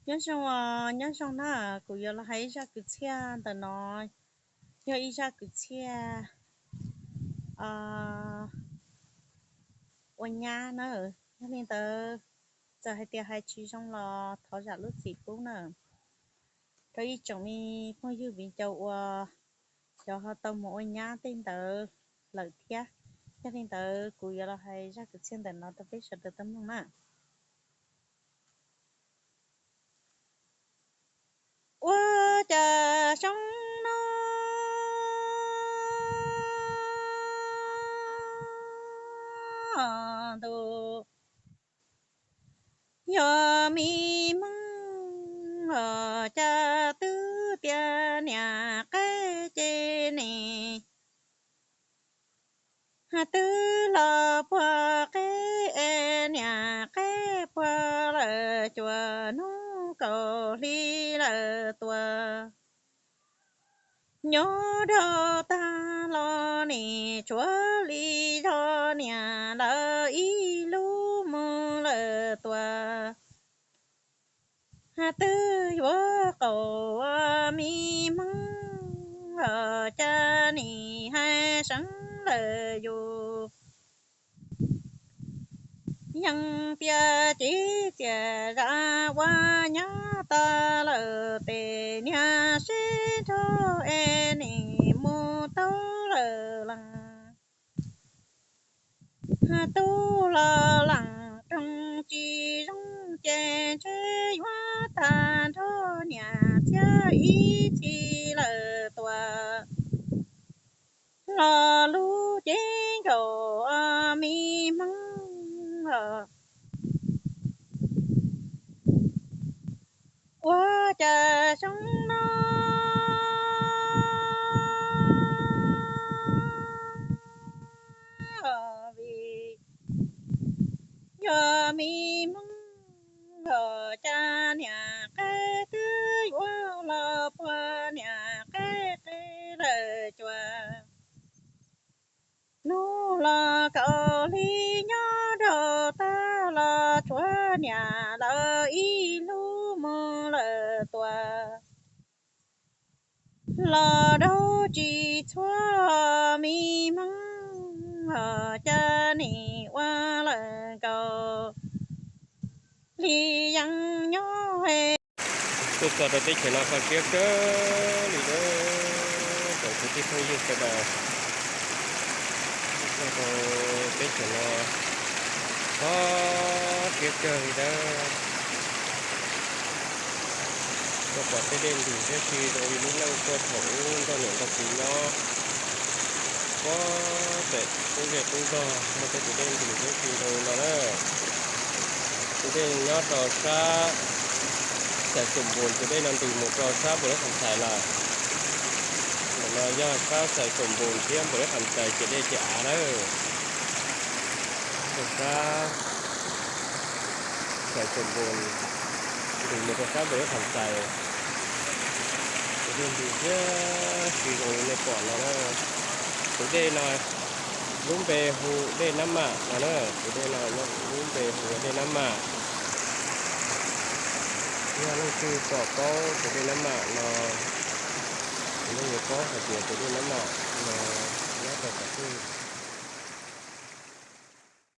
Nyob zoo os, nyob zoo na, kuv yuav los hais ib zaj kwv txhiaj ntawm no, yog ib zaj kwv txhiaj ua nyab na. Yog li ntawd, txawm hais tias hais tsis zoo los thov zam lub txim pub na. Rau ib tsoom me phooj ywg viv ncaus uas cov ho tau mus ua nyab tej ntawd lawm thiab. Yog li ntawd kuv yuav los hais zaj kwv txhiaj ntawm no rau peb sawv daws tau mloog na. Ua cas xyoo no ntuj yog me moog, cas twb tias niam qaib ces nim twb los puag qeb es niam qaib puag lawm cuaj hnub kaum hli lawm tuaj. Nyob rau tag los nim tshuav li zog niam lawv ib lub moog lawm tuaj. Twb yuav qaum me moog, cas nim hais seev lawm yus. Yeej tias txiv txiaj zam ua nyab tas lawm tes niag sib nrog es nim mus tau lawm lees. Tub los lees roog tsis zoo ces ntshe yuav tag nrho niam txiag ib txhis lawm tuaj. Los lub ceeb nkaus me moog, ua cas xyoo no vim yog me moog, cas niam qaib twb yuav los puag niam qaib qeb lawm cuaj hnub los kaum hli. Nyob rau tag los tshuav niam lawv ib lub moog lawm tuaj. Los daug tsis txhua me moog, cas nim ua lawm nkaus li yeej nyob. Tuaj txog rau teb chaws no kho siab kawg li na, tsoom kwv tij phooj ywg sawv daws. Tuaj txog rau teb chaws no kho siab kawg li na. Tuaj pom tej dej ntws thiab si zoo li lub neej tuaj thaum ub nrog niam nrog txiv nyob. Puag pem qub zej qub zog muaj tej tus dej ntws thiab si zoo li no na. Tus dej nyob rau sab Xais Xum Npus, tus dej no ntws mus rau sab Npus Lab Kham Xais lawm. Ntawm no yog sab Xais Xum Npus thiab Npus Lab Kham Xais ces dej ces av lawm. Rau sab Xais Xum Npus ntws mus rau sab Npus Lab Kham Xais. Tus dej ntws thiab si zoo li nej pom no na. Tus dej no lub npe hu dej Nab Mam no na. Tus dej no lub npe hu dej Nab Mam. Yog leej twg pom paub tus dej Nab Mam no, leej yuav paub hais tias tus dej Nab Mam no